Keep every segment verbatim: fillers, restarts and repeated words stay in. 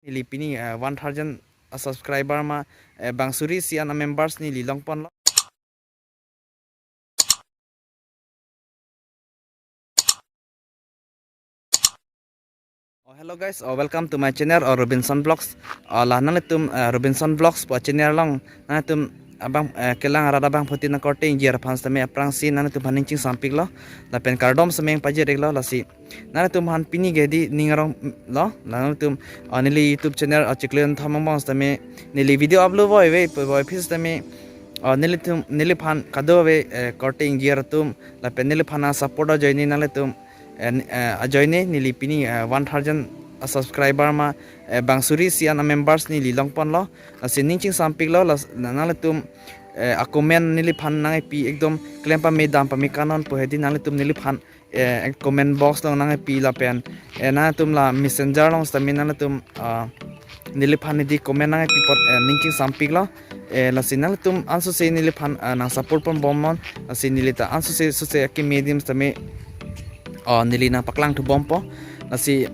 Neli pini, eh, one thousand a subscriber ma, eh, bang suri isi an a members neli longponlo. Oh, hello guys, oh, welcome to my channel, oh, Robinson Vlogs. Oh, la nanglitum, eh, Robinson Vlogs pu channel along nanglitum abang, eh, kelang arat abangphutin akorte ingjir aphan sitame aphrangsi nanglitum aphan ning chingsampiklo. Lapen kardom sitame pajir-iklo, lasi nanglitum aphan pini ke hedi ning aronglo, la nanglitum, ah, neli YouTube channel, ah, chiklo kethom angbong sitame neli video upload voi ave, voi aphi sitame, ah, nelitum, neliphan kadokave, eh, korte ingjir atum, lapen neliphan nang support ajoine nanglitum, eh, n-, eh, ajoine neli pini, eh, one thousand a subscriber ma, eh, bang suri isi an a members neli longponlo, lasi ning chingsampiklo, las-, na-, nanglitum, eh, a comment neliphan nangkepi ekdom klem pame dam pame kanon pu hedi nanglitum neliphan eh, comment box along nangkepi lapen, eh, nangtum la messenger along sitame nangtum, ah, neliphan hedi comment nangkepi apot, eh, ning chingsampiklo. Eh, lasi nangtum ansose neliphan, ah, nang support ponbomnon. Lasi neli ta ansose sose akimi adim sitame, ah, neli nangpaklang thubompo. Lasi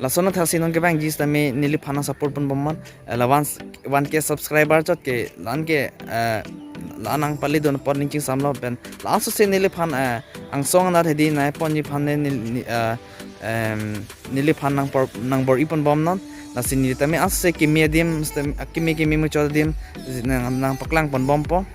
lason athaksi non kevangji sitame neliphan nang support ponbomnon. Eh, la one, one K subscriber chot ke la-an ke, eh, la-an nangpale dun apot ning chingsamlo pen la ansose neliphan, eh, angsong anat hedi nangponji aphan ne nel-, ni, eh, em, neliphan nang por, nang bor-i ponbomnon. Lasi neli tame ansose kimi adim sitame, akimi kimi muchot adim nang, nangpaklang ponbompo.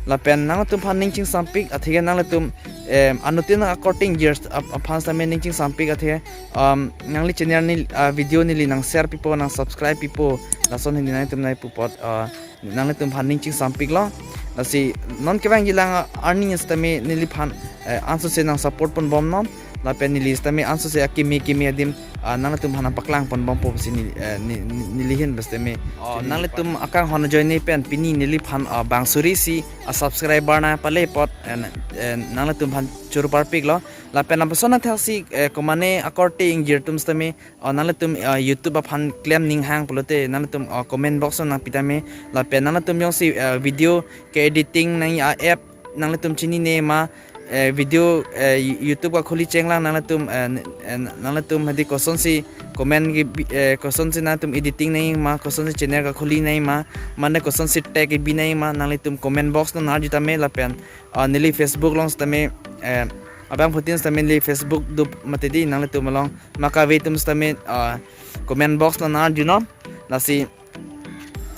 Lapen nangtum aphan ning chingsampik atheke nangtum, em, anuttin akorte ingjir ap-, aphan sitame ning chingsampik atheke, um, nangli channel ni, ah, video neli nang share pipo, nang subscribe pipo, lason hedi nangtum nangpu apot, ah, nangtum aphan ning chingsampiklo. Lasi non kevangji lang, ah, arni sitame neliphan, eh, ansose nang support ponbomnon. Lapen neli sitame ansose akimi kimi adim, ah, nangtum aphan nangpaklang ponbompo pusi neli, eh, ne-, ne-, neli ahin pen sitame. Oh, nangtum akanghon ajoine pen pini neliphan, ah, bang suri isi a subscriber nangpale apot, eh, n-, eh, nangtum aphan choro parpiklo. Lapen lapuson athaksi, eh, komane akorte ingjir atum sitame, oh, nangtum, ah, YouTube aphan klem ning hang pulote nangtum, ah, comment box along nangpi tame. Lapen nangtum jongsi, ah, video ke editing nang a app nangtum chinine ma, eh, video, eh, YouTube kakhuli chenglang nangtum, eh, n-, eh, nangtum hedi kosonsi comment kebi, eh, kosonsi nangtum editing nangji ma, kosonsi channel kakhuli nangji ma, mane kosonsi tag kebi nangji ma, nangtum comment box along nang-arju tame lapen, ah, neli Facebook along sitame, eh, abangphutin sitame neli Facebook do mati hedi nangtum along ma kave atum sitame, ah, comment box along nang-arjunon. Lasi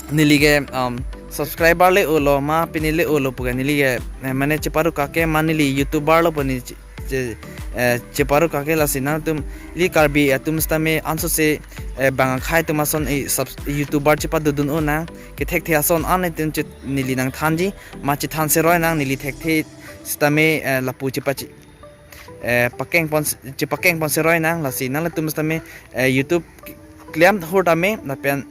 neli ke, um, subscriber le-olo ma pini le-olo pu ke neli ke, eh, mane cheparuk kake ma neli YouTuber lo pu neli che-, che-, eh, cheparuk kake, lasi nangtum ili Karbi atum sitame ansose, eh, bang akhei atum ason i subs-, YouTuber chepadodun-o nang, kethekthe ason an itum che neli nangthanji, ma chethan seroi nang neli thekthe sitame, eh, lapu chepachi eh, pakeng pon, chepakeng pon seroi nang, lasi nangtum sitame, eh, YouTube klem hur tame lapen,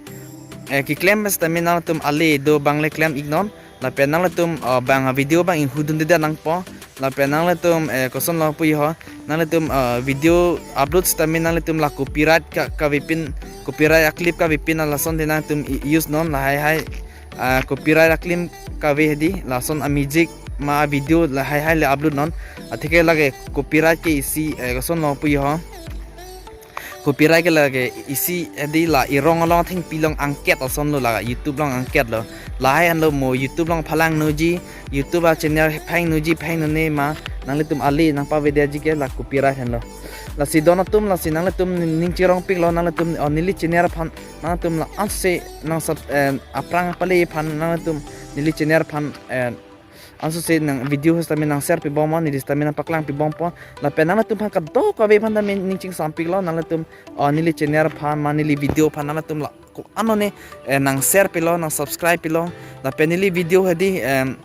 eh, keklem sitame nangtum ale do bang le klem-iknon, lapen nangtum, eh, bang video bang inghudunde nangpo, lapen nangtum, eh, kosonlo puji ho, nangtum, eh, video upload sitame nangtum la copyright ka, kavepin, copyright a clip kavepin lason de nangtum i-, use non lahai hai, ah, copyright a clip kave hedi, lason a music ma a video lahai hai le upload non. Atheke lake copyright ke isi, eh, kosonlo puji ho. Copyright ke lake isi hedi la erong along thengpi along angket asonlo, la YouTube along angketlo. Lahai henlo mo YouTube along phalang noji, YouTube a channel pheng noji, pheng none ma, nangtum ale nangpavedeji ke la copyright henlo. Lasi don atum, lasi nangtum ning chirongpiklo, nangtum, oh, neli channel aphan nangtum la ansose nang sub-, eh, aphrang pale aphan nangtum neli channel aphan, eh, ansose nang video sitame nang share pibomnon, neli sitame nangpaklang pibompo. Lapen nangtum aphan kadokave aphan tame ning chingsampiklo, nangtum, oh, neli channel aphan ma neli video aphan nangtum la ko-an one, eh, nang share pilo, nang subscribe pilo. Lapen neli video hedi, em,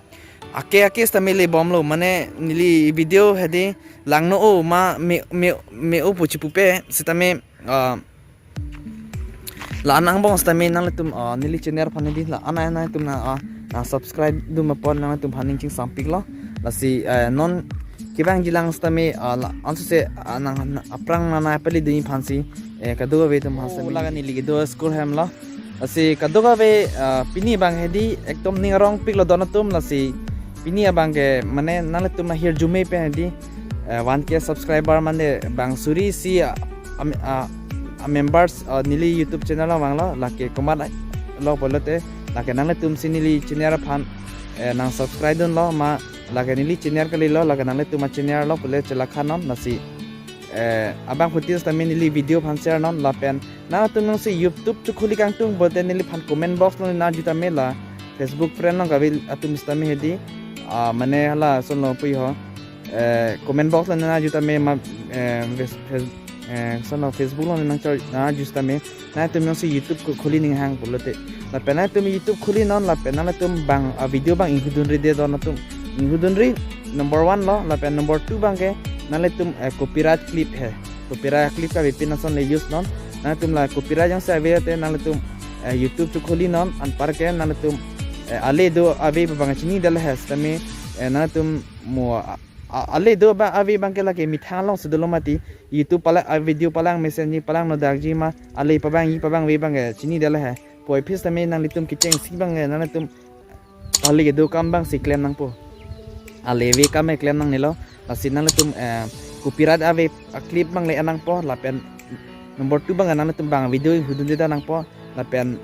ake ake sitame lebomlo, mane neli video hedi langno-o ma me, me, me-o pu chipupe sitame, ah, la-an angbong sitame nangtum, ah, neli channel aphan hedi la-an anai tum nang, ah, nang subscribe dun apot nangtum aphan ning chingsampiklo. Lasi, eh, non kevangji lang sitame, ah, la ansose, ah, nang, nang aphrang nang nangpale dunji aphansi, eh, kadokave atum aphan sitame. Oh, lake neli kedo school hemlo. Lasi kadokave, ah, pini bang hedi ekdom ning arongpiklo don atum, lasi pini abang ke mane nangtum ahirjume pen hedi, eh, one K subscriber mane bang suri isi, ah, am-, ah, members, uh, neli YouTube channel along vanglo, lake komat lo pulote, lake nanglitum si neli channel aphan, eh, nang subscribe dunlo ma, lake neli channel kalilo, lake nanglitum a channel lo pule chelakha non, lasi, eh, abangphutin sitame neli video aphan share non, lapen nangtum jongsi YouTube chekhuli kangtung pulote neliphan comment box along nang arju tame, la Facebook friend along kave atum sitame hedi, ah, mane hala sonlo pu ho, eh, comment box along nang arju tame ma, eh, ves-, ves-, eh, sonlo Facebook along nang char-, nang arju sitame, nangtum jongsi YouTube ko khuli ning hang pulote. Lapen nangtum YouTube khuli non, lapen nangtum bang, ah, video bang inghudunri de don atum. Inghudunri number one lo, lapen number two abangke, nanglitum, eh, copyright clip he. Copyright clip kave pin ason le use non. Nangtum la copyright jongsi ave te nangtum, eh, YouTube chekhuli non, anparke nangtum, eh, ale do ave abang chinidele he sitame, eh, nangtum mo a, a, ale do abang ave abangke lake methang alongsi dolo mati. YouTube palang, a video palang mesen ni palang no dakji ma, ale pabang-i pabangve abangke chinidele he. Puvoiphit sitame nanglitum kechengsi abangke nangtum ale kedo akam abangsi klem nangpo. Ale ave akam e klem nangnelo. Lasi nangtum, eh, copyright ave a clip abang le-en nangpo, lapen number two abang nangtum bang video inghudunde nangpo, lapen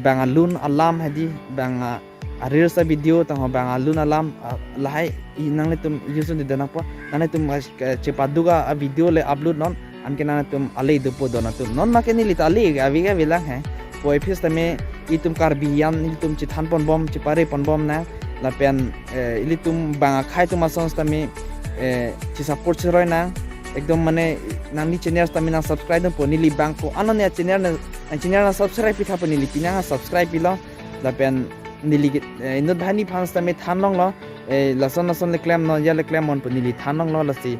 bang alun alam hedi, bang a, a reels a video tangho bang alun alam, ah, lahai i nanglitum use dunde nangpo, nangtum, ah, ke-, chepaduk a video le upload non, anke nangtum ale dopo don atum. Non make neli ta ale ave ave lang he. Puvoiphit sitame itum Karbi an itum chethan ponbom, chepare ponbom nang, lapen, eh, ilitum bang akhei atum ason sitame, eh, chesupport seroi nang. Ekdom mane nangli channel sitame nang subscribe dunpo, neli bang ko-an ne channel na, nang channel nang subscribe pitha pu neli pini nang subscribe pilo. Lapen neli ke, eh, inut banghini aphan sitame than longlo, eh, lason lason le klem non, ya le klem non pu neli than longlo, lasi,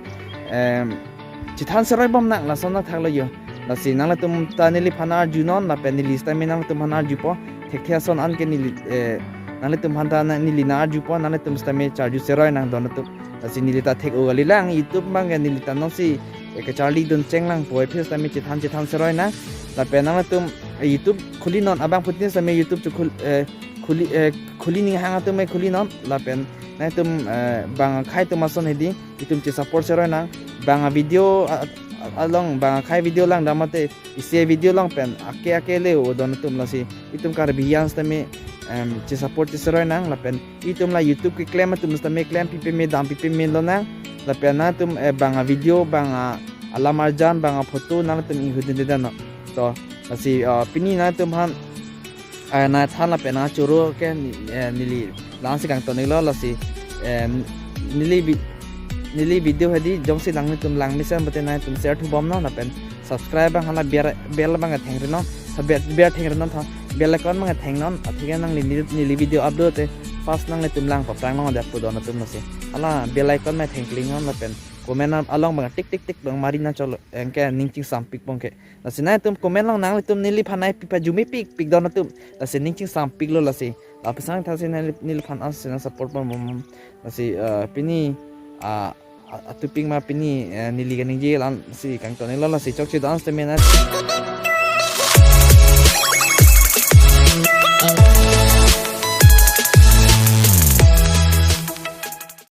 em, chethan seroi bom nang, lason nangthaklo yo. Lasi nangtum ta neliphan arju non, lapen neli sitame nangtum aphan arjupo. Thekthe ason anke neli, eh, nangtum aphan ta nang, neli nang arjupo, nangtum sitame charju seroi nang don atum. Lasi neli ta thek-o kali lang, YouTube abangke neli ta nangsi, eh, kecharli dun cheng lang, puvoiphit sitame chethan chethan seroi nang. Lapen nangtum, eh, YouTube khuli non, abangphutin sitame YouTube chekhul-, eh, khuli, eh, khuli ning hang atum e khuli non, lapen nangtum, eh, bang akhei atum ason hedi, itum chesupport seroi nang, bang a video, a, a, along, bang akhei video langdam mate, isi video along pen, ake ake le-o don atum lasi, itum Karbi an sitame, em, chesupport cheseroi nang, lapen itum la YouTube keklem atum sitame klem pipeme dam pipeme lonang, lapen nangtum, eh, bang a video, bang a alam arjan, bang a photo nangtum inghudunde non. To, lasi, ah, pini nangtum aphan, ah, nangthan lapen nangchoro ke ni, eh, neli lang si kangton-iklo lasi, eh, neli vi-, neli video hedi jongsi nangtum lang mesen pulote nangtum share thubom non lapen subscribe abang hala bell, bell abang thengri non, ha bell, bell thengri non tha, bell icon abang theng non, atheke nangli neli, neli video upload te first nanglitum lang paphrang longdet pu don atum lasi. Hala bell icon abang thengkling non lapen comment a-, along abang tik tik tik abang mari nangcholo, anke ning chingsampik bom ke. Lasi nangtum comment along nanglitum neliphan nangpi pajume pik pik don atum. Lasi ning chingsampiklo lasi. Lapen sang thasi neli, neliphan ansi nang support bom bom. Lasi, eh, pini, ah, a-, atupik ma pini, eh, neli kaningje la-an si kangton-iklo lasi chokche do-an sitame nang.